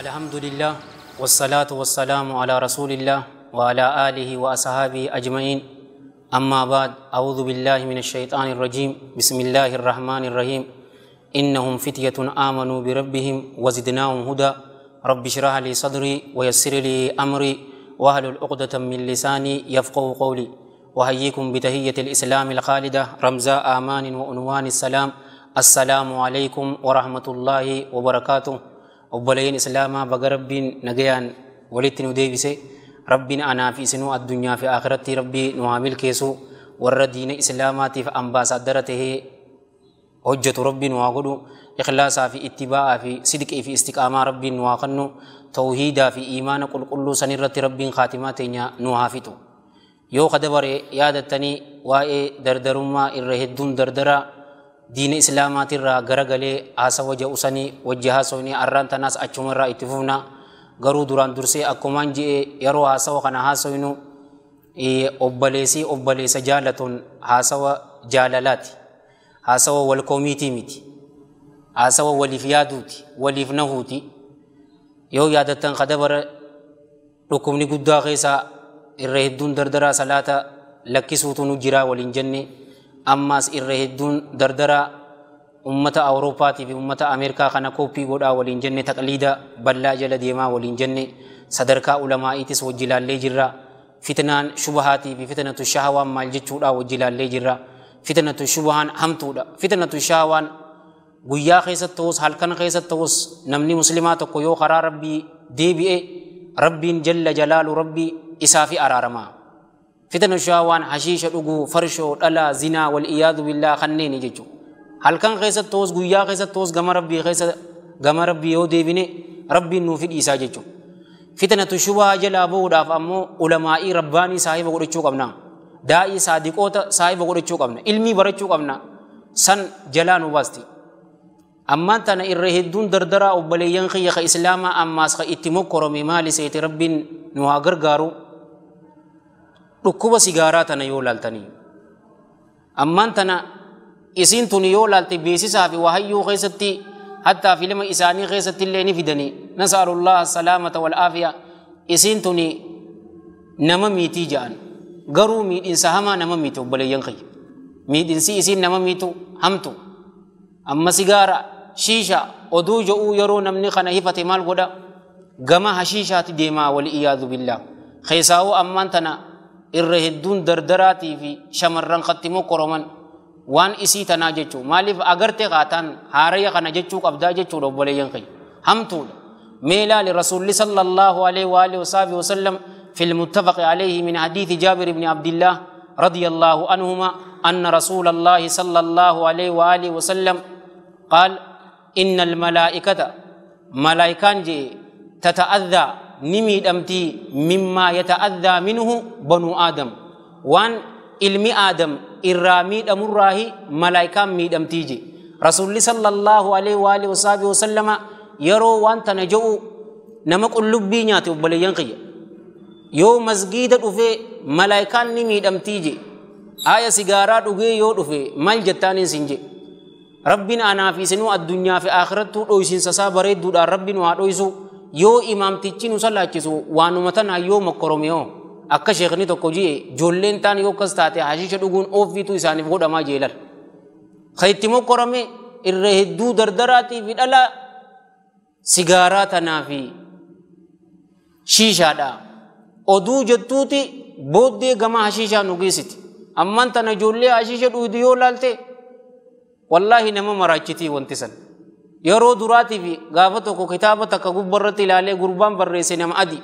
الحمد لله والصلاة والسلام على رسول الله وعلى آله وأصحابه أجمعين. أما بعد، أعوذ بالله من الشيطان الرجيم. بسم الله الرحمن الرحيم. إنهم فتية آمنوا بربهم وزدناهم هدى. رب اشرح لي صدري ويسر لي أمري واحلل عقدة من لساني يفقهوا قولي. وأحييكم بتحية الإسلام الخالدة، رمزاء آمان وعنوان السلام. السلام عليكم ورحمة الله وبركاته. Obboleeyyan Islaamaa, baga Rabbiin nagayaan walitti nu deebise. Rabbiin anaa fi isinuu addunyaa fi akhiratti Rabbii nu haa milkeessu. Warra diina Islaamaatiif ambaasaaddara tahee hojjetu Rabbii nu haa godhu. Ikhlaasaa fi ittibaa'aa fi sidqii fi istiqaamaa Rabbiin nu haa kennu. Tawhiidaa fi iimaana qulqulluu sanirratti Rabbiin khaatimaa teenya nu haa fixu. Yoo kadabare yaadattanii, waa'ee dardarummaa, irra hedduun dardara diina Islaamaatirraa garagalee haasawa ja'usanii wajji haasofnee, arraan tanaas achumarraa itti fufna. Garuu duraan dursee akkumaan ji'e, yeroo haasawa kana haasofnu obboleessii obboleessa jaalatuun haasawa jaalalaati, haasawa wal komiitii miti, haasawa waliif yaaduuti, waliif nahuuti. Yoo yaadattan, kadabara dhukkubni guddaa keessaa irra hedduun dardaraa salaata lakkisuutu nu jiraa waliin jenne. Ammaas irra hedduun dardaraa ummata Awurooppaatii fi ummata Ameerikaa kana kooppii godhaa waliin jenne, taqliida bal'aa jala deemaa waliin jenne, sadarkaa ulamaa'iitis wajji ilaallee jirra. Fitnaan shubahaatii fi fitnatu shahawaan maal jechuudha wajji ilaallee jirra. Fitnatu shubahaan hamtuudha. Fitnatu shahawaan guyyaa keessatti ta'us, halkan keessatti ta'us, namni muslimaa tokko yoo karaa Rabbii deebi'e, Rabbiin jalla jalaalu Rabbii isaa fi araaramaa. Fitna shahawaan hashiisha dhuguu, farshoo, dhalaa, zinaa, wal iyaadu billaa kanneeni jechuudha. Halkan keessatti ta'us, guyyaa keessatti ta'us, gama Rabbii keessa, gama Rabbii yoo deebine, Rabbiin nuuf dhiisaa jechuudha. Fitnatu shubhaa jalaa bahuudhaaf ammoo ulamaa'ii rabbaanii saahiba godhachuu qabna. Daa'ii saadiqoota saahiba godhachuu qabna. Ilmii barachuu qabna. San jalaa nu baasti. Ammaan tana irra hedduun dardaraa, obboleeyyan kiyya ka Islaamaa, ammaas ka itti mokkorome maali seete? Rabbiin nu haa gargaaru. Dhukkuba sigaaraa tana yoo laaltanii, ammaan tana isiin tuni yoo laalte, beeksisaa fi wahayyuu keessatti, hattaa filima isaanii keessatti illee ni fidanii. Nas'alullah salaamata wal aafiya. Isiin tuni nama miitii ja'an, garuu miidhinsa hamaa nama miiti. Obboleeyyan kiyya, miidhinsi isiin nama miitu hamtu. Amma sigaara, shiisha oduu je'uu, yeroo namni kana hifate maal godha? Gama hashiishaati deemaa, wal iyaadu billah. Keessaawuu ammaan tana irra hedduun dardaraatii fi shamarran kattimoo koroman waan isii tanaa jechuu. Maaliif agarte qaataan haaraya kana jechuu qabdaa jechuudha. Obboleeyyan kiyya, hamtuudha. Mee ilaali, Rasuulli sallallahu alaihi wa alihi wasallam في المتفق عليه من حديث جابر بن عبد الله رضي الله عنهما أن رسول الله صلى الله عليه وآله وسلم قال: إن الملائكة، ملائكان جي، تتأذى، نميدمتي، مما يتأذى منه بنو آدم. وان ilmi Aadam irraa miidhamurraahi malaayikaan miidhamtii je. Rasuulli sallallahu alaihi wa alihi wasallama yeroo waan tana je'u nama qullubbii nyaate. Obboleeyyan kiyya, yoo masgiida dhufee malaayikaan ni miidhamtii je, aya sigaaraa dhugee yoo dhufe maal jettaaniin sin je? Rabbiin anaa fi isinuu addunyaa fi akhirattuu dhoysinsa isaa bareedduudhaan Rabbi nu haa dhoysu. Yoo imaamtichi nu salaachisu waanuma tanaa yoo mokkorome, yoo akka sheekni tokko ji'e, ijoolleen taan yoo akkas taate hashiisha dhuguun ooffiitu isaaniif godhamaa jeelal. Ka itti mokkorame irra hedduu dardaraatii fi dhala, sigaaraa tanaa fi shiishaadha. Oduu jettuuti booddee gama hashiishaa nu geessiti. Ammaan tana ijoollee hashiisha dhugdu yoo laalte, wallaahi nama maraachitii wanti san. Yeroo duraatii fi gaafa tokko kitaaba takka gubbarratti ilaalee, gurbaan barreesse nama adi.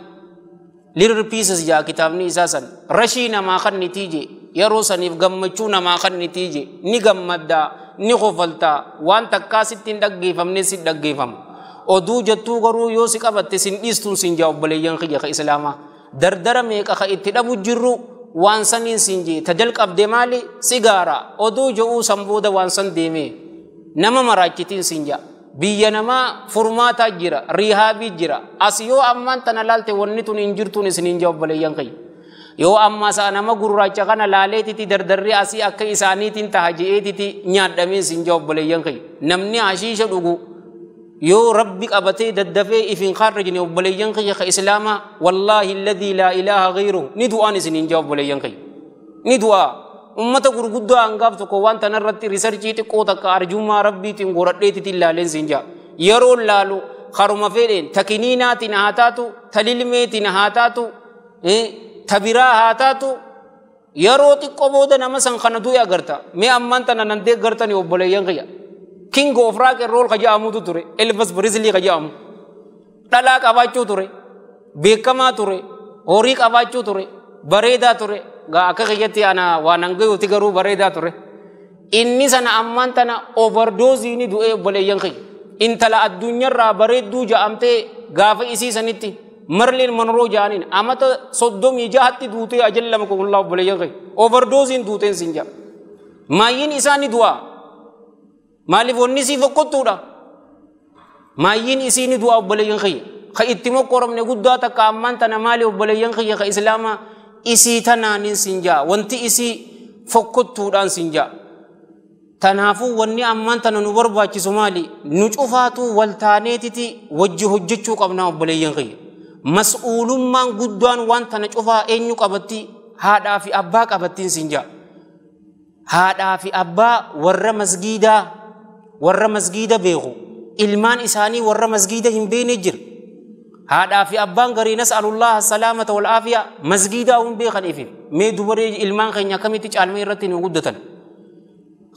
Little Pieces jaa kitaabni isaa san. Rashii namaa kannitii je, yeroo saniif gammachuu namaa kannitii je, ni gammaddaa, ni kofaltaa, waan takkaa sitti hin dhaggeeffamne si dhaggeeffama. Oduu jettuu garuu yoo si qabatte sin dhiistuun sin jaa. Obboleeyyan kiyya ka Islaamaa, dardara meeqa ka itti dhabu jirru waan saniin sin jee. Ta jalqabde maali? Sigaara oduu je'uu san booda waan san deemee nama maraachitiin sin jaa. Biyya namaa furmaataa jira, rehab jira. As yoo ammaan tana laalte, wanni tun hin jirtuun isiniin jaa. Obboleeyyan kiyya, yoo ammaa sa'a nama gurraacha kana laaleetiti dardarri asii akka isaaniitiin taha je'eetiti nyaadhamee sin jaa. Obboleeyyan kiyya, namni hashiisha dhugu Yoo rabbi qabatee daddafee ifin kharrajne obboleeyyan kiyya ka islaamaa, wallaahi alladhii laa ilaaha ghayruhu ni du'aan isiniin jaa obboleeyyan kiyya. Ni du'aa. Ummata gurguddaa hangaaf tokko waan tanarratti riisarchii xiqqoo takka arjummaa rabbiitiin godhadheetitti ilaaleen siin jaa. Yeroo laalu karuma fedheen takiniinaatiin haa taatu, talilmeetiin haa taatu, tabiraa haa taatu, yeroo xiqqoo booda nama san kana du'e agarta. Mee ammaan tana nan deeggartani obboleeyyan kiyya. King of Rock and Roll ka jedhamutu ture. Elvis Presley ka jedhamu. Dhalaa qabaachuu ture. Beekamaa ture. Horii qabaachuu ture. Bareedaa ture. Gaa akka kiyyatti ana waan hangayuuti garuu bareedaa ture. Inni sana ammaan tana overdose ni du'e obboleeyyan kiyya. Intala addunyaarraa bareedduu ja'amtee gaafa isii sanitti Marilyn Monroe ja'aniin amata 36tti duutee ajallama kunullaa obboleeyyan kiyya. Overdose duuteen siin ja'a. Maayyiin isaa ni du'a. Maaliif wanni isii fokkottuudha? Maayyiin isii ni du'a obboleeyyan kiyya. Ka itti mokkoramne guddaa takka ammaan tana maali obboleeyyan kiyya ka islaamaa isii tanaanin siin ja'a. Wanti isii fokkottuudhaan siin ja'a. Tanaafuu wanni ammaan tana nu barbaachisu maali? Nu cufaatu waltaaneetiti wajji hojjechuu qabnaa obboleeyyan kiyya. Mas'uulummaan guddaan waan tana cufaa eenyu qabatti? Haadhaa fi abbaa qabattiin siin ja'a. Haadhaa fi abbaa warra masgiidaa, warra masgiida beeku, ilmaan isaanii warra masgiida hin beekne jira. Haadhaa fi abbaan garii nas'alullaha salaamata wal aafiyaa masgiidaa hin beekan ifiif. Mee dubaree ilmaan keenya akkamitti caalmee irratti nu guddatan?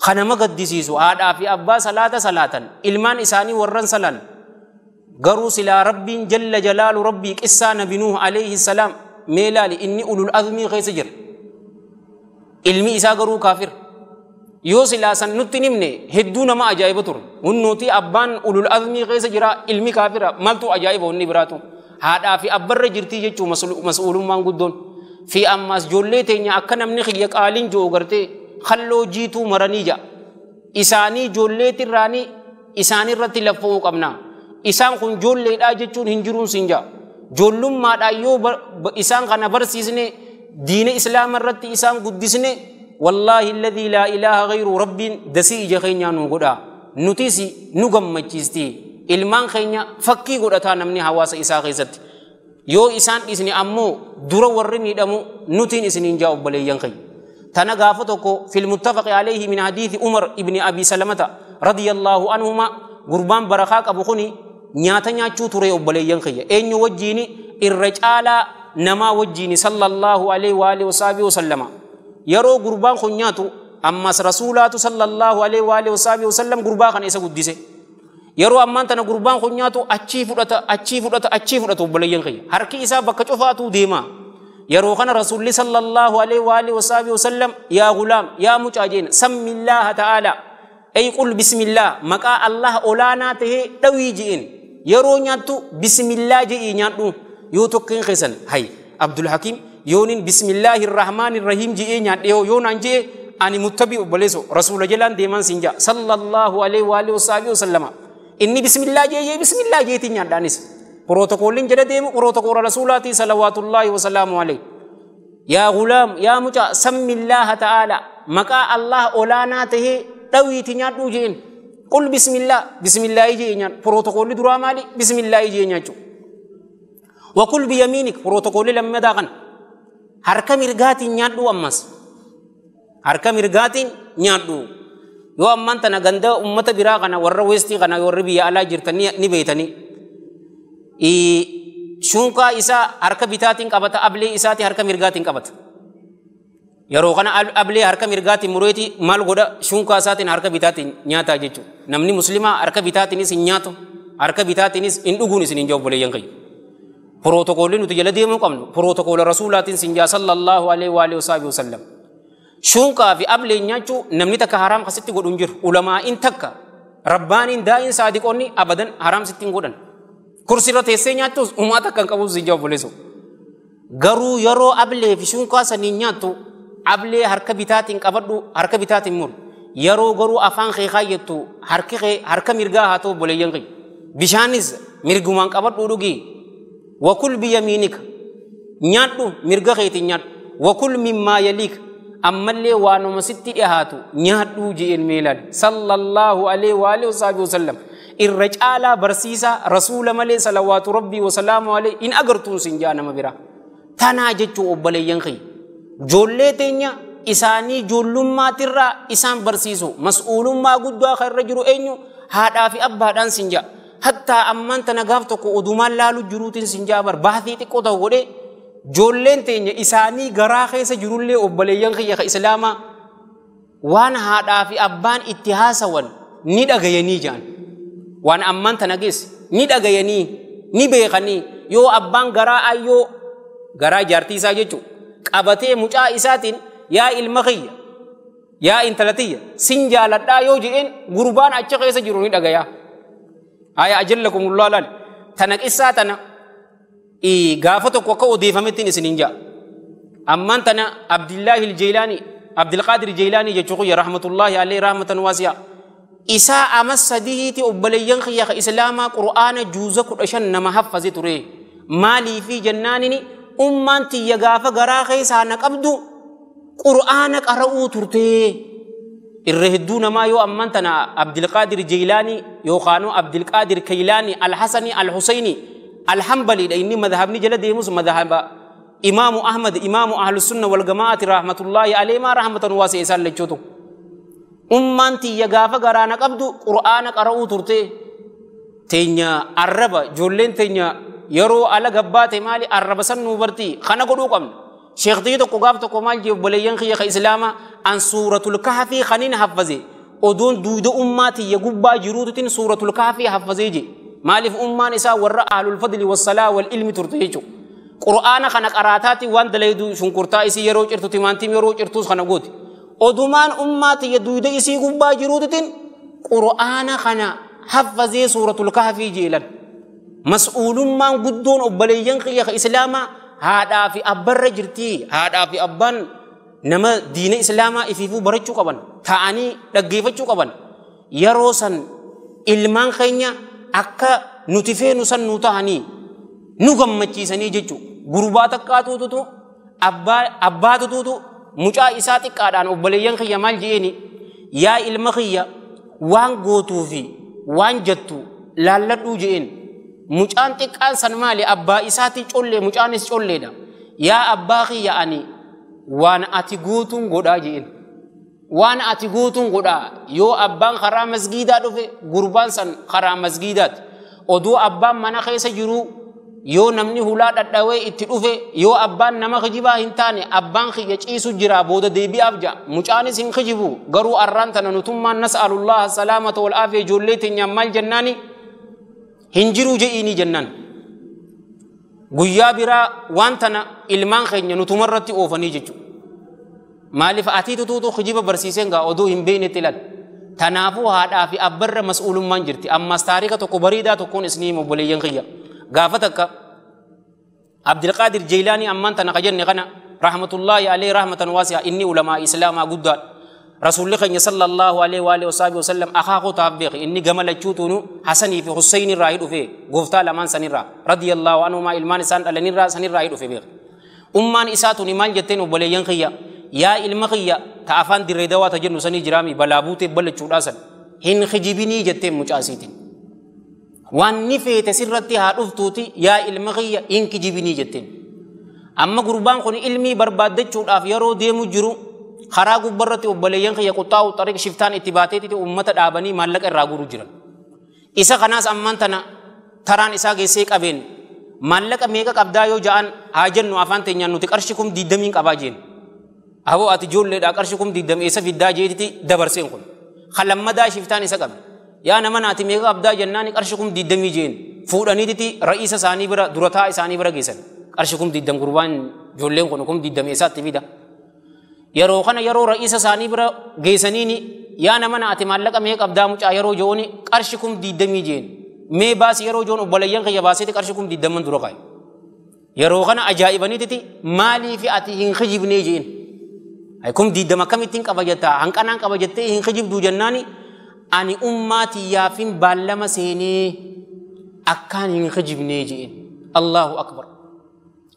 Kanama gaddisiisu haadhaa fi abbaa salaata salaatan ilmaan isaanii warran salan. Garuu silaa rabbiin jalla jalaalu rabbii qissaa nabi Nuuh alayhi salaam mee laali inni ulul azmii keessa jira. Ilmi isaa garuu kaafir. Yoo silaa san nutti himne hedduu nama ajaa'iba ture. Hunnooti abbaan ulul azmii keessa jira ilmi kaafira maaltu ajaa'iba wanni biraatu. Haadhaa fi abbarra jirtii jechuu mas'uulummaan guddoon. Fi ammaas ijoollee teenya akka namni kiyya qaaliin ji'u gartee khalloo jiituu maranii ja'a. Isaanii ijoolleetirraanii isaanirratti laffa'uu qabna. Isaan kun ijoolleedhaa jechuun hin jiruun siin ja'a. Ijoollummaadhaan yoo isaan kana barsiisne diina islaama irratti isaan guddisne wallaahi alladhii laa ilaaha ghayru rabbiin dasii ija keenyaa nu godha. Nutis nu gammachiisti. Ilmaan keenya fakkii godhataa namni hawaasa isaa keessatti. Yoo isaan dhiisne ammoo dura warri miidhamu nutiin isiniin jaa obboleeyyan keenya. Tana gaafa tokko fil muttafaqi alayhi min hadiisi Umar ibni Abi Salamata radiyallahu anhuma gurbaan barakaa qabu kuni nyaata nyaachuu ture obboleeyyan kiyya. Eenyu wajjiini irra caalaa namaa wajjiini sallallahu alayhi wa alihi wa sallama. Yeroo gurbaan kun nyaatu ammas rasuulaatu sallallahu alayhi wa alihi wa sallam gurbaa kana isa guddise. Yeroo ammaan tana gurbaan kun nyaatu achii fudhata achii fudhata achii fudhata obboleeyyan kiyya. Harki isaa bakka cufaatu deema. Yeroo kana rasuulli sallallahu alayhi wa alihi wa sallam yaa gulaam yaa mucaa jeen sammillaaha ta'ala ay qul bismillah maqaa Allah olaanaa tahee dhawii ji'in. Yeroo nyaattu bismillah jedhii nyaadhu. Yoo tokkeen keessan hay Abdul Hakim yoonin bismillahi rahmaani rahiim jedhee nyaadhe yoo naan jedhe ani muttabi obboleesso rasuula jalaan deemaan siin jaa sallallahu alayhi wa alihi wa sallama. Inni bismillah jedhee bismillah jedheetiin nyaadhaanis. Protookooliin jala deemu protokoola rasuulaatii salawaatullaahi wa salaamu alayhi. Yaa gulaam yaa mucaa sammillaaha ta'ala maqaa Allah olaanaa tahee dhawiiti nyaadhuu jeen. Qul bismillah bismillaahi jee nyaadhu. Protookoolli duraa maali? Bismillaahi jee nyaachuu. Wa kul biyamiinik protookoolli lammadaa kana. Harka mirgaatiin nyaadhuu ammas. Harka mirgaatiin nyaadhuu. Yoo ammaan tana ganda ummata biraa kana warra weestii kana warri biyya alaa jirtan ni beeytanii. Shunkaa isaa harka bitaatiin qabata, ablee isaati harka mirgaatiin qabata. Yeroo kana ablee harka mirgaatiin mureeti maal godha shunkaa isaatiin harka bitaatiin nyaataa jechuudha. Namni muslimaa harka bitaatiinis hin nyaatu, harka bitaatiinis hin dhuguun isin hin jiru obboleeyyan kiyya. Protookoolli nuti jala deemuu qabnu protokoola rasuulaatiin sin jaa sallallahu alaihi wa alihi wa sallam. Shunkaa fi ablee nyaachuu namni takka haraam kasitti godhu hin jiru. Ulamaa'in takka rabbaaniin daa'iin saadiqoonni abadan haraam sitti hin godhan. Kursiirra teessee nyaattus uumaa takka hin qabu sin jaa obboleessu. Garuu yeroo ablee fi shunkaa saniin nyaattu ablee harka bitaatiin qabadhu harka bitaatiin muru. Yeroo garuu afaan kee kaayyattu harki kee harka mirgaa haa ta'u obboleeyyan kee. Bishaanis mirgumaan qabadhu dhugi. Wakul biyamiinika nyaadhu mirga keetiin nyaadhu. Wakul mimmaa yaliik ammallee waanuma sitti dhiyaatu nyaadhuu je'een meelaan sallallahu alaihi wa alihi wa sallam. Irra caalaa barsiisaa rasuula malee salawaatu rabbii wasalaamu alayhi in agartuun sin jaa nama biraa. Tanaa jechuu obboleeyyan kiyya. Ijoollee teenya isaanii ijoollummaatiirraa isaan barsiisu. Mas'uulummaa guddaa kan irra jiru eenyu haadhaa fi abbaadhaan sin jaa. Hattaa ammaan tana gaaf tokko odumaan laalu jiruutiin sin jaa bar baatii xiqqoo ta'u godhee ijoolleen teenya isaanii garaa keessa jirullee obboleeyyan kiyya ka islaamaa waan haadhaa fi abbaan itti haasawan ni dhagayanii jaan. Waan ammaan tana geesse ni dhagayanii ni beekanii yoo abbaan garaa ayyoo garaa jaartii isaa jechuudha qabatee mucaa isaatiin yaa ilma kiyya yaa intala tiyya sin jaaladhaa yoo jedheen gurbaan achi keessa jiru ni dhagayaa. Aya ajallakumullah laal tana qissaa tana gaafa tokko akka odeeffamettiin isiniin ja'a. Ammaan tana Abdillaahi Jeylaanii Abdilqaadir Jeylaanii jechuu kiyya rahmatullaahi alayhi rahmatan waasi'a. Isaa ama sadihiiti obboleeyyan kiyya ka islaamaa qur'aana juuza 15 nama haffaze ture. Maaliifi jennaanini ummaan tiyya gaafa garaa keessaa na qabdu qur'aana qara'uu turte. Irra hedduu namaa yoo ammaan tana Abdilqaadir Jeylaanii yookaanuu Abdilqaadir Keylaanii Alhasanii Alhuseyni Alhambaliidha inni madhabni jala deemus madhaba Imaamu Ahmad Imaamu Ahlusunna wal Jamaa'ati rahmatullaahi alayhi rahmatan waasi'a isaan lachuutu. Ummaan tiyya gaafa garaa na qabdu qur'aana qara'uu turte. Teenya arraba ijoolleen teenya yeroo ala gabbaate maali arraba san nuu barti kana godhuu qabna. Sheektii tokko gaaf tokko maal jee obboleeyyan kiyya ka islaamaa an suuratul kahfii kaniin haffaze odoon duuda ummaa tiyya gubbaa jiruututin suuratul kahfii haffazee jee. Maaliif ummaan isaa warra ahlul fadli wassalaa wal ilmi turte jechuudha. Qur'aana kana qaraataati waan dalaydu shunkurtaa isii yeroo cirtu timaantiim yeroo cirtuus kana gooti. Odumaan ummaa tiyya duuda isii gubbaa jiruututin qur'aana kana haffazee suuratul kahfii jeelan. Mas'uulummaan guddoon obboleeyyan kiyya ka islaamaa haadhaa fi abbarra jirti. Haadhaa fi abbaan nama diina islaamaa ifiifuu barachuu qaban taa'anii dhaggeeffachuu qaban. Yeroo san ilmaan keenya akka nuti feenu san nu ta'anii nu gammachiisanii jechuudha. Gurbaa takkaatuutu abbaatuutu mucaa isaa xiqqaadhaan obboleeyyan kiyya maal je'eeni yaa ilma kiyya waan gootuu fi waan jettu laalladhuu je'een. Mucaan xiqqaan san maali abbaa isaatti collee mucaanis colleedha. Yaa abbaa kiyya ani waan ati gootuun godhaa je'een. Waan ati gootuun godhaa yoo abbaan karaa masgiidaa dhufe gurbaan san karaa masgiidaati. Oduu abbaan mana keessa jiru yoo namni hulaa dhadhawee itti dhufe yoo abbaan nama kijibaa hin taane abbaan kiyya ciisu jira booda deebi'aaf ja'a. Mucaanis hin kijibu garuu arraan tana nutummaan nas'alullaha salaamata wal aafiya ijoollee teenyaan maal jennaani hin jiru je'iinii jennaan. Guyyaa biraa waan tana ilmaan keenya nutumarratti oofanii jechuudha. Maaliif ati tutuutu kijiba barsiiseen gaa oduu hin beeknetti ilaal. Tanaafuu haadhaa fi abbarra mas'uulummaan jirti. Ammas taarika tokko bareedaa tokkoon isinii obboleeyyan kiyya. Gaafa takka Abdilqaadir Jeylaanii ammaan tana ka jenne kana rahmatullaahi alayhi rahmatan waasi'a inni ulamaa islaamaa guddaadha. Rasuulli keenya sallallahu alaihi wa alihi wasallam akaakoo taaf beeke inni gama lachuutuunu Hasanii fi Husseyni irraa dhufe gooftaa lamaan sanirraa radiyallahu anhumaa ilmaan isaan dhalanirraa sanirraa dhufe beeke. Ummaan isaa tuni maal jetteen obboleeyyan kiyya yaa ilma kiyya ta afaan dirree dawaa ta jennu sanii jiraami balaa buutee balachuudhaa san hin kijibinii jetteen mucaasiitiin. Waan ni feete sirratti haa dhuftuuti yaa ilma kiyya hin kijibinii jetteen. Amma gurbaan kun ilmii barbaaddachuudhaaf yeroo deemu jiru karaa gubbarratti obboleeyyan kiyya quxxaa'u xariq shiftaan itti baateetiti uummata dhaabanii maallaqa irraa guuruu jiran. Isa kanaas ammaan tana taraan isaa geessee qabeen maallaqa meeqa qabdaa yoo ja'an haa jennu afaan teenyaan nuti qarshii 20,000 qabaa jeen. Aboo ati ijoolleedhaa qarshii 20,000 eessa fiddaa jeetiti dabarseen kun. Kalammadaa shiftaan isa qabe. Yaa nama naati meeqa qabdaa jennaan qarshii 20,000 jeen. Fuudhaniititi ra'iisa isaanii bira durataa isaanii bira geessan. Qarshii 20,000 gurbaan ijoolleen kun 20,000 eessaatti fida. Yeroo kana yeroo ra'iisa isaanii bira geessaniini yaa nama naati maallaqa meeqa qabdaa mucaa yeroo jooni qarshii 20,000 jeen. Mee baasi yeroo joon obboleeyyan kiyya baaseeti qarshii 20,000 dura kaa'e. Yeroo kana ajaa'ibaniititi maaliif ati hin kijibnee jeen. Ay 20,000 akkamittiin qaba jettaa hanqanaan qaba jettee hin kijibduu jennaani ani ummaa tiyyaafin baallama seenee akkaan hin kijibnee jeen. Allahu akbar.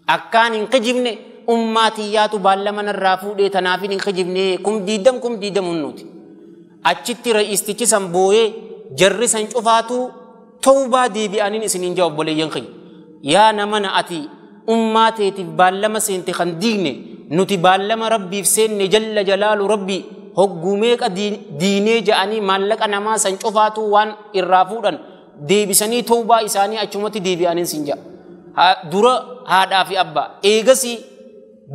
Akkaan hin kijibne ummaa tiyyaatu baallama narraa fuudhee tanaafin hin kijibnee 20,000 hunnuuti. Achitti ra'iistichi san booyee Jarri san cufaatu tawbaa deebi'aniin isiniin jaa obboleeyyan kiyya. Yaa namana ati ummaa teetiif baallama seente kan diigne nuti baallama rabbiif seenne jalla jalaalu rabbi hogguu meeqa diinee ja'anii maallaqa namaa san cufaatu waan irraa fuudhan deebisanii tawbaa isaanii achumatti deebi'aniin sin ja'a. Dura haadhaa fi abbaa eegasii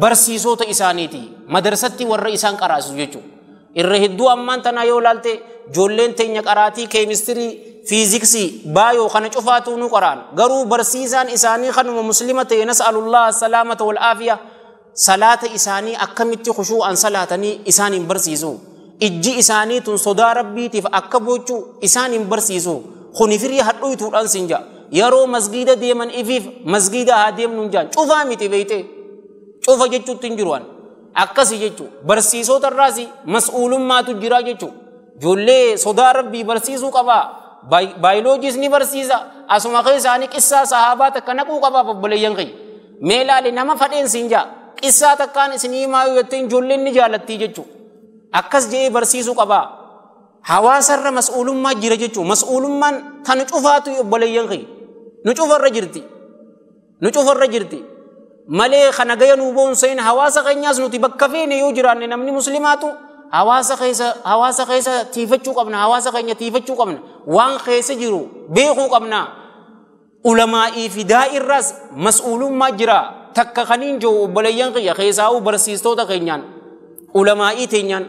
barsiisota isaaniiti madarsatti warra isaan qaraasisu jechuudha. Irra hedduu ammaan tanaa yoo laalte ijoolleen teenya qaraatii keemistirii fiiziksii baayoo kana cufaatu nu qaraan garuu barsiisaan isaanii kanuma muslima ta'e nas'alullah salaamata wal aafiya salaata isaanii akkamitti khushuu'an salaatanii isaan hin barsiisu. Ijji isaanii tun sodaa rabbiitiif akka bochuu isaan hin barsiisu. Kuni firii hadhuutuudhaan sin ja'a. Yeroo masgiida deeman ifiif masgiida haa deemnu hin jaan cufaa miti beeyte cufa jechuutti hin jiru akkasi jechuu barsiisota irraas mas'uulummaatu jira jechuu ijoollee sodaa rabbii barsiisuu qabaa baayoloojiis ni barsiisa asuma keessaanii qissaa sahaabaa takka naquu qabaa obboleeyyan kiyya mee ilaali nama fadheen siin jaa qissaa takkaan isinii maayuu jetteen ijoolleen ni jaalattii jechuu akkas jedhee barsiisuu qabaa hawaasarra mas'uulummaa jira jechuu mas'uulummaan tan cufaatu obboleeyyan kiyya nu cufarra jirti nu cufarra jirti malee kana gaya nuu boonseen hawaasa keenyaas nuti bakka feene yoo jiraanne namni muslimaatu hawaasa keessa tiifachuu qabna hawaasa keenya tiifachuu qabna waan keessa jiru beekuu qabna ulamaa'ii fi daa'irraas mas'uulummaa jira takka kaniin jiru obboleeyyan kiyya keessaa'uu barsiistoota keenyaan ulamaa'ii teenyaan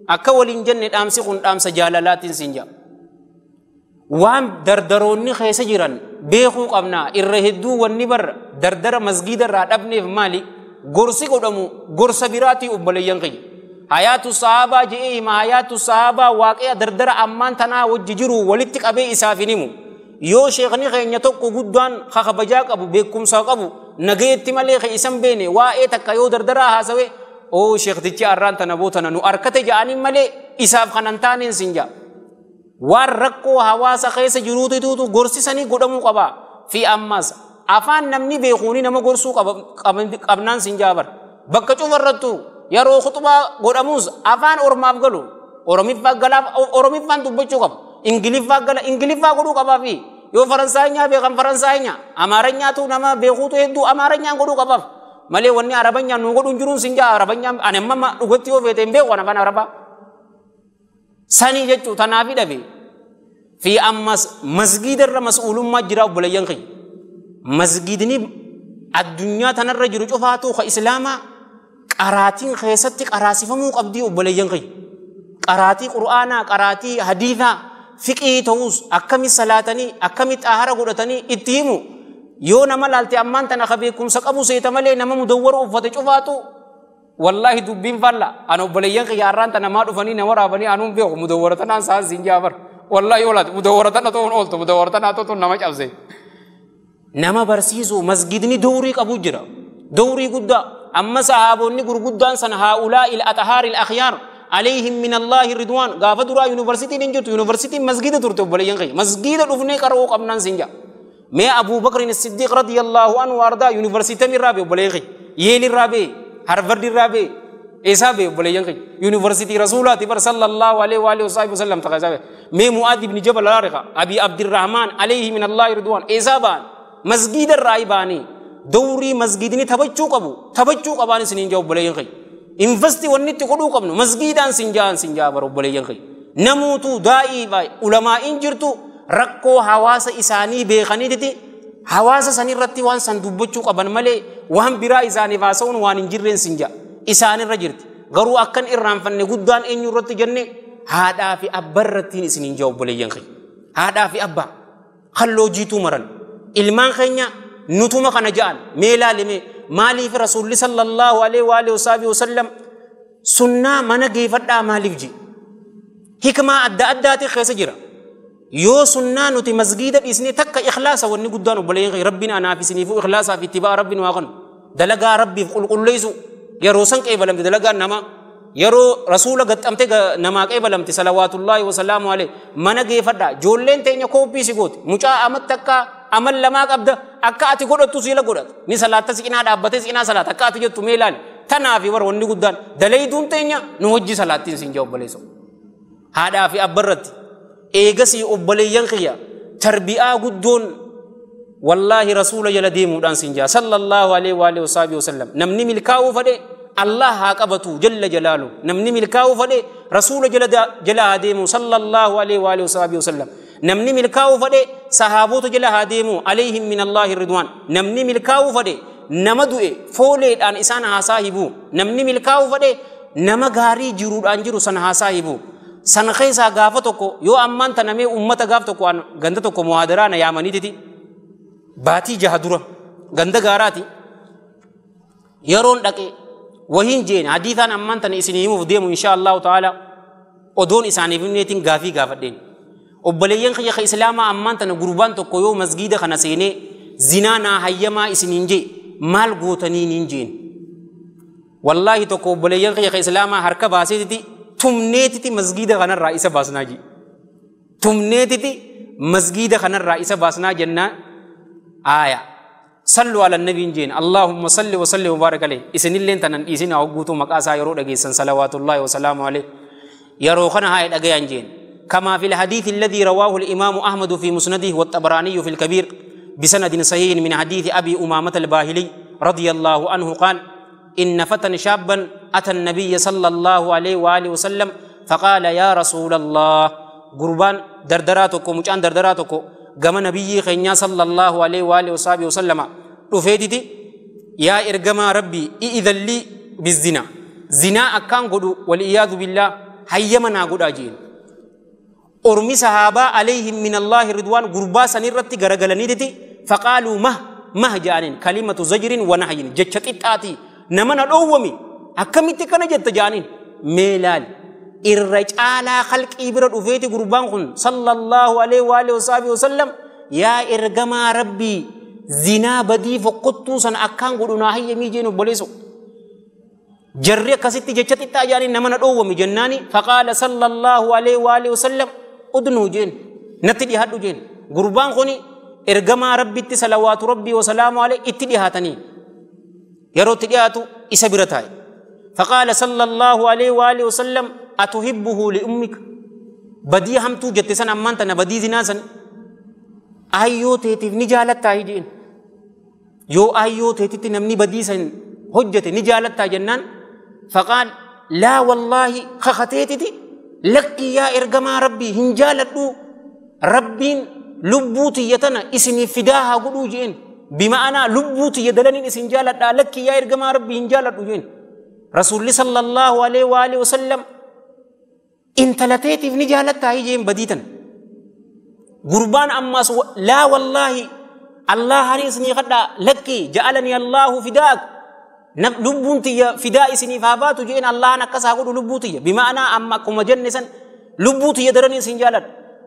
akka waliin jenne dhaamsi kun dhaamsa jaalalaatiin siin jaa waan dardaroonni keessa jiran beekuu qabna irra hedduu wanni barra dardara masgiida irraa dhabneef maali gorsi godhamu gorsa biraatii obboleeyyan kiyya hayaatu sahaabaa je'ee hima hayaatu sahaabaa waaqea dardara ammaan tanaa wajji jiru walitti qabee isaaf hin himu yoo sheekni keenya tokko guddaan kabajaa qabu beekumsa qabu nagayetti malee ka isan beene waa'ee takka yoo dardaraa haasawe oo sheektichi arraan tana bootana nu arkate ja'anii malee isaaf kanan taaneen sin ja'a waan rakkoo hawaasa keessa jiruutu gorsisanii godhamuu qaba fi ammas afaan namni beekuuni nama gorsuu qabnaan sin jaabar bakka cufarrattu yeroo khutbaa godhamuus afaan ormaaf galu oromiffaa galaaf oromiffaan dubbachuu qaba ingiliffaa gala ingiliffaa godhuu qabaa fi yoo faransaayinyaa beekan faransaayinyaa amaaranyaatu nama beekuutu hedduu amaaranyaan godhuu qabaaf malee wanni arabanyaan nu godhuun jiruun sin jaa arabanyaan ani amma dhugatti yoo feete hin beeku afaan arabaa sanii jechuu tanaafi dhabe fi ammas masgiida irra mas'uulummaa jira obboleeyyan kiyya masgiidni addunyaa tanarra jiru cufaatu ka islaamaa qaraatiin keessatti qaraasifamuu qabdii obboleeyyan kiyya qaraatii qur'aanaa qaraatii hadiisaa fiqii ta'us akkami salaatanii akkami xaahara godhatanii itti himu yoo nama laalte ammaan tana ka beekumsa qabu seeta malee nama mudawwaru uffate cufaatu والله دبين فلا أنا بليان خياران تنا ما دفني نور أبني أنوم بيه مدورتنا سان سينجابر والله يولد مدورتنا تون أولت مدورتنا تون نماج أبزي نما برسيزو مسجدني دوري كابوجرا دوري قدا أما صحابوني قرقدان سن هؤلاء الأطهار الأخيار عليهم من الله الرضوان غافدورا يونيفرسيتي نجت يونيفرسيتي مسجد ترتب بليان خي مسجد دفني كرو قبنان سينجا ما أبو بكر الصديق رضي الله عنه وأرضاه يونيفرسيتي من رابي بليان خي يلي رابي هارفارد الرابي إسابي بليان خي يونيفرسيتي رسول الله صلى الله عليه وآله وصحبه وسلم تقاسابي مي معاذ بن جبل الارقة أبي عبد الرحمن عليه من الله رضوان إسابان مسجد الرايباني دوري مسجدني تبچو قبو تبچو قباني سنين جو بليان خي انفستي ونيت قدو قبنو مسجدان سنجان سنجا برو بليان خي نموتو دائي باي علماء انجرتو ركو حواس إساني بيخني دتي hawaasa sanirratti waan san dubbachuu qaban malee waan biraa isaaniif haasa'uun waan hin jirreen sin ja'a isaanirra jirti garuu akkan irraanfanne guddaan eenyu irratti jenne haadhaa fi abbaa irrattiin isiniin ja'a obboleeyyan keenya haadhaa fi abbaa halloo jiituu maran ilmaan keenya nutuma kana ja'an mee ilaalime maaliif rasuulli sallallahu alaihi wa alihi wasallam sunnaa mana geeffadhaa maaliif ji hikmaa adda addaati keessa jira yoo sunnaa nuti masgiida dhiisnee takka ikhlaasa wanni guddaan obboleeyyan rabbiin anaaf isiniifuu ikhlaasaa fi ittibaa rabbiin waa kanu dalagaa rabbiif qulqulleessu yeroo san qeebalamte dalagaan namaa yeroo rasuula gaxxamte namaa qeebalamte salawaatullaahi wasalaamu alayhi mana geeffadhaa ijoolleen teenya kooppii si gooti mucaa amatti akka amal lamaa qabda akka ati godhattu siila godhata ni salaatta siqinaa dhaabbatee siqinaa salaata akka ati jettu mee ilaali tanaafi warra wanni guddaan dalayduun teenya nu hojii salaattiin siin jaa obboleessu haadhaa fi abbarratti Eegasii obboleeyyan kiyya tarbiyaa guddoon wallaahi rasuula jala deemuudhaan siin jaa sallallahu alaihi wa alihi wasallam. Namni milkaa'uu fadhe Allah haa qabatu jalla jalaalu. Namni milkaa'uu fadhe rasuula jala haa deemu sallallahu alaihi wa alihi wasallam. Namni milkaa'uu fadhe sahaabota jala haa deemu alayhim min Allahi ridwaan. Namni milkaa'uu fadhe nama du'e fooleedhaan isaan haa saahibu. Namni milkaa'uu fadhe nama gaarii jiruudhaan jiru san haa saahibu. San keessaa gaafa tokko yoo ammaan tanamee ummata gaaf tokko ganda tokko muhaadaraa na yaamaniititi baatii jaha dura ganda gaaraati yeroon dhaqe wahiin jeen hadiisaan ammaan tana isinii himuuf deemu insha Allahu ta'ala odoon isaaniif himneetiin gaafii gaafadheen. Obboleeyyan kiyya ka islaamaa ammaan tana gurbaan tokko yoo masgiida kana seenee zinaa naa hayyamaa isiniin jee maal gootanii niin jeen. Wallaahi tokko obboleeyyan kiyya ka islaamaa harka baaseetiti tumneetiti masgiida kanarraa isa baasnaa jee. Tumneetiti masgiida kanarraa isa baasnaa jennaan aaya. Sallu ala nabiin jeen Allahumma salli wa salli wa barik alayhi. Isinilleen tanan dhiisinaa hogguutuu maqaa isaa yeroo dhageessan salawaatullaahi wa salaamu alayhi. Yeroo kana haa dhagayan jeen. كما في الحديث الذي رواه الإمام أحمد في مسنده والطبراني في الكبير بسند صحيح من حديث أبي أمامة الباهلي رضي الله عنه قال إن فتى شابا أتى النبي صلى الله عليه وآله وسلم فقال يا رسول الله قربان دردراتكو مجان دردراتكو قام نبي خينيا صلى الله عليه وآله وصحبه وسلم رفيدتي يا إرجما ربي إذن لي بالزنا زنا أكان قدو والعياذ بالله هيمنا قد أجين. أرمي صحابة عليهم من الله رضوان قربا سنرتي غرغلنيتي فقالوا مه مه جانين كلمة زجر ونهي جتشت إتاتي نمنا الأومي أكملت كان جت جانين ميلال الرجال خلق إبرة وفيتي قربان خن صلى الله عليه وآله وصحبه وسلم يا إرجما ربي زنا بدي فقطو سن أكان قدنا هي ميجين وبوليسو جري كستي جتشت إتاتي نمنا الأومي جناني فقال صلى الله عليه وآله وسلم أدنو جين نتدي هادو جين قربان خوني إرجما ربي صلوات ربي وسلامه عليه اتدي هاتني يرو تدي هاتو إسبرتاي فقال صلى الله عليه وآله وسلم أتحبه لأمك بدي هم تو جتسن أمان تنا بدي زناسن أيو تيتي نجالت تاي جين يو أيو تيتي نمني بدي سن حجة نجالت تاي جنان فقال لا والله خختيتي لك يا إرجما ربي هنجالتو ربين لبوتي يتنا إسني فداها قدو جين بما أنا لبوتي يدلني إسن جالت لك يا إرجما ربي هنجالتو جين. رسول الله صلى الله عليه وآله وسلم إن تلتيتي في نجالت هاي جين بديتا قربان أما لا والله الله هني خدا لك جعلني الله فداك لبونتي فداء سني فاباتو جين الله نكسا قدو لبوتي بما أنا أما كما جنسا لبوتي يدرني سنجالت.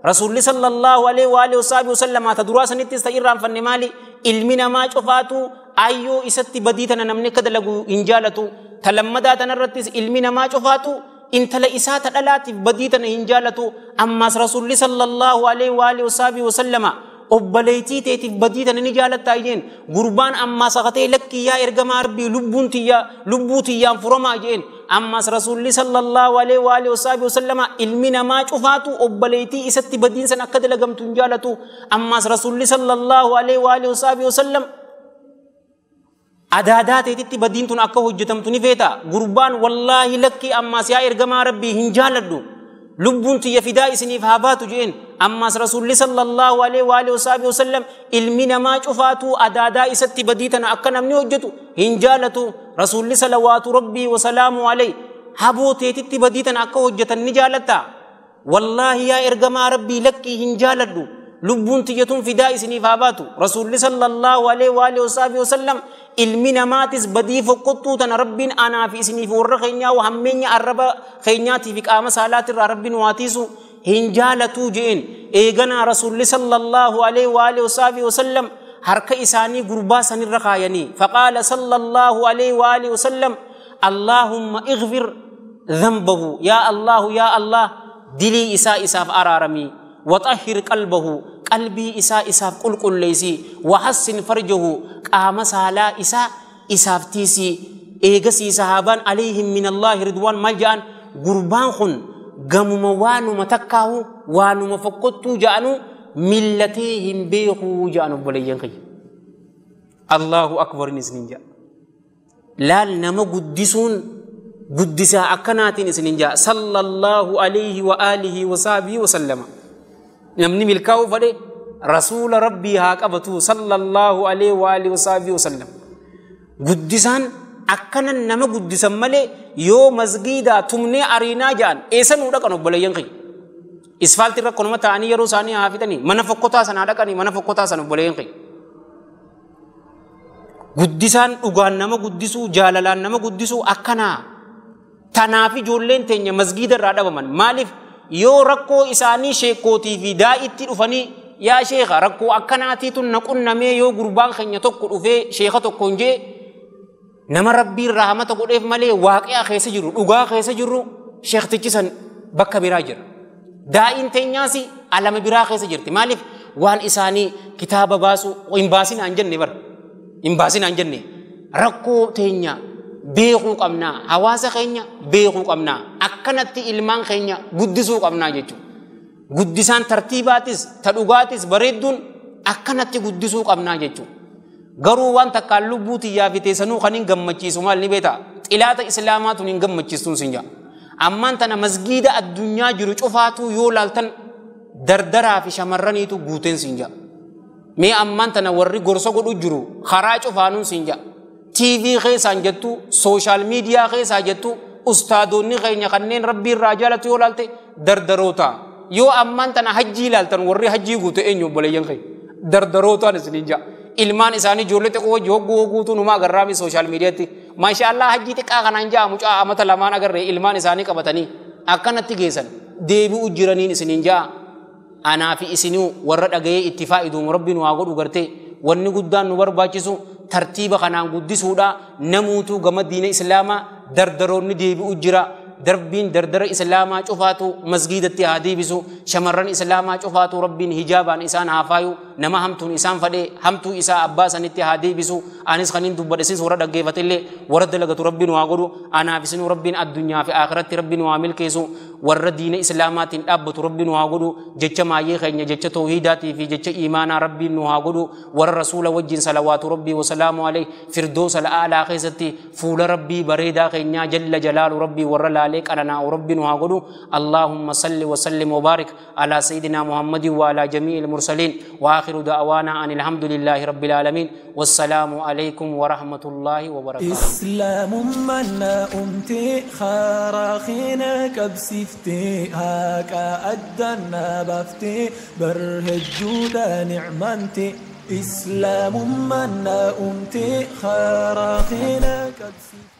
رسول الله صلى الله عليه وآله وصحبه وسلم تدراسا نتستيران فنمالي علمنا ما شفاتو أيو إستي بديتنا نمنك دلقو إنجالتو تلمدا تنرتس علمنا ما شفاتو إن تلا إسات الألاتف بديتنا إنجالتو. أما رسول الله صلى الله عليه وآله وصحبه وسلم obboleettii teetiif badii tana ni jaalattaa jeen gurbaan ammaa saqatee lakki yaa ergamaa rabbii lubbuun tiyyaa lubbuu tiyyaan furamaa jeen ammas rasuulli sallallahu alaihi wa alihi wasallama ilmi namaa cufaatu obboleettii isatti badiin san akka dalagamtu hin jaalatu ammas rasuulli sallallahu alaihi wa alihi wasallam adaadaa teetitti badiin tun akka hojjetamtu ni feeta gurbaan wallaahi lakki ammas yaa ergamaa rabbii hin jaaladhu lubbuun tiyya fidaa isiniif haa baatu jeen ammas rasuulli sallallahu alaihi wa alihi wasallam ilmi namaa cufaatu adaadaa isatti badii tana akka namni hojjetu hin jaalatu rasuulli salawaatu rabbii wasalaamu alayhi haboo teetitti badii tana akka hojjetan ni jaalatta wallaahi yaa ergamaa rabbii lakkii hin jaaladhu lubbuun tiyyatuun fidaa isiniif haa baatu rasuulli sallallahu alaihi wa alihi wasallam ilmi namaatis badii fokkottuu tana rabbiin anaa fi isiniif warra keenyaa hammeenya arraba keenyaatii fi qaama saalaatirraa rabbiin waatiisu hin jaalatuu jeen eeganaa rasuulli sallallahu alaihi wa alihi wasallam harka isaanii gurbaa sanirra kaayanii faqaala sallallahu alaihi wa alihi wasallam allaahumma ighfir dhanbahu yaa allahu yaa allah dilii isaa isaaf araaramii وطهر قلبه قلبي إساء إساف قل قل ليسي وحسن فرجه قام سالا إساء إساف تيسي إيغسي صحابان عليهم من الله رضوان ملجان قربان خن gamuma waanuma takkaahu waanuma fokkottuu ja'anu millatee hin beekuu ja'an obboleeyyan kiyya. Allahu akbar isinin ja'a. Laal nama guddisuun guddisaa akkanaatiin isinin ja'a. Sallallahu alayhi wa alihi wa sahbihi wa sallama. Namni milkaa'uu fedhe rasuula rabbii haa qabatu sallallahu alayhi wa alihi wa sahbihi wa sallam. Guddisaan akkanan nama guddisan malee yoo masgiidaa tumnee ariinaa ja'an eessa nuu dhaqan obboleeyyan kiyya. Isfaaltii irra akkanuma ta'anii yeroo isaanii haa fixanii mana fokkotaa sana haa dhaqanii mana fokkotaa sana obboleeyyan kiyya. Guddisaan dhugaan nama guddisuu jaalalaan nama guddisuu akkanaa. Tanaaf ijoolleen teenya masgiida irraa dhabaman maaliif yoo rakkoo isaanii sheekootii fi daa'itti dhufanii yaa sheeka rakkoo akkanaatiitu na qunnamee yoo gurbaan keenya tokko dhufee sheeka tokko hin jee nama rabbiin rahmata godheef malee waaqiyaa keessa jiru dhugaa keessa jiru sheektichi san bakka biraa jira. Daa'iin teenyaas alama biraa keessa jirti maaliif waan isaanii kitaaba baasu hin baasin aan jenne bara hin baasin aan jenne rakkoo teenya beekuu qabnaa hawaasa keenya beekuu qabnaa akkanatti ilmaan keenya guddisuu qabnaa jechuudha. Guddisaan tartiibaatis ta dhugaatis bareedduun akkanatti guddisuu qabnaa jechuudha. Garuu waan takkaan lubbuu tiyyaa fi teessanuu kan hin gammachiisu maal ni beektaa? Xilaata islaamaa tun hin gammachiistuun sin jaa. Ammaan tana masgiida addunyaa jiru cufaatuu yoo laaltan dardaraa fi shamarraniitu guuteen sin jaa. Mee ammaan tana warri gorsa godhu jiru karaa cufaanuun sin jaa. TV keessaan jettu, sooshaal miidiyaa keessaa jettu, ustaadoonni keenya kanneen rabbii irraa jaalatu yoo laalte dardaroota. Yoo ammaan tana hajjii ilaaltan warri hajjii guute eenyu obboleeyyan keenya? Dardarootaan isiniin jaa. Ilmaan isaanii ijoollee xiqqoo wajji hogguu hogguutu numa agarraami sooshaal miidiyaatti. Maashaallah hajjii xiqqaa kanaan jaa mucaa amata lamaan agarree ilmaan isaanii qabatanii akkanatti geessan deebi'u jiraniin isiniin jaa. Anaa fi isinuu warra dhaga'ee itti faayiduun rabbi nu haa godhu gartee wanni guddaan nu barbaachisu tartiiba kanaan guddisuudha namuutu gama diina islaamaa dardaroonni deebi'u jira. Darbiin dardara islaamaa cufaatu masgiidatti haa deebisu shamarran islaamaa cufaatu rabbiin hijaabaan isaan haa faayu nama hamtuun isaan fadhee hamtuu isaa abbaa sanitti haa deebisu anis kaniin dubbadhe isin warra dhaggeeffatillee warra dalagatu rabbiin waa godhu anaaf isinuu rabbiin addunyaa fi akhiratti rabbiin waa milkeessu warra diina islaamaatiin dhaabbatu rabbiin waa godhu jecha maayee keenya jecha tawhiidaatii fi jecha iimaanaa rabbiin nu haa godhu warra rasuula wajjin salawaatu rabbii wasalaamu alayhi firdoosa al'aalaa keessatti fuula rabbii bareedaa keenyaa jalla jalaalu rabbii warra laalee قننا ربنا وغدو اللهم صل وسلم وبارك على سيدنا محمد وعلى جميع المرسلين واخر دعوانا ان الحمد لله رب العالمين والسلام عليكم ورحمه الله وبركاته. اسلام من امتي خراخينا كبسفتي هاكا ادنا بفتي برهجودا نعمتي اسلام من امتي خراخينا كبسفتي.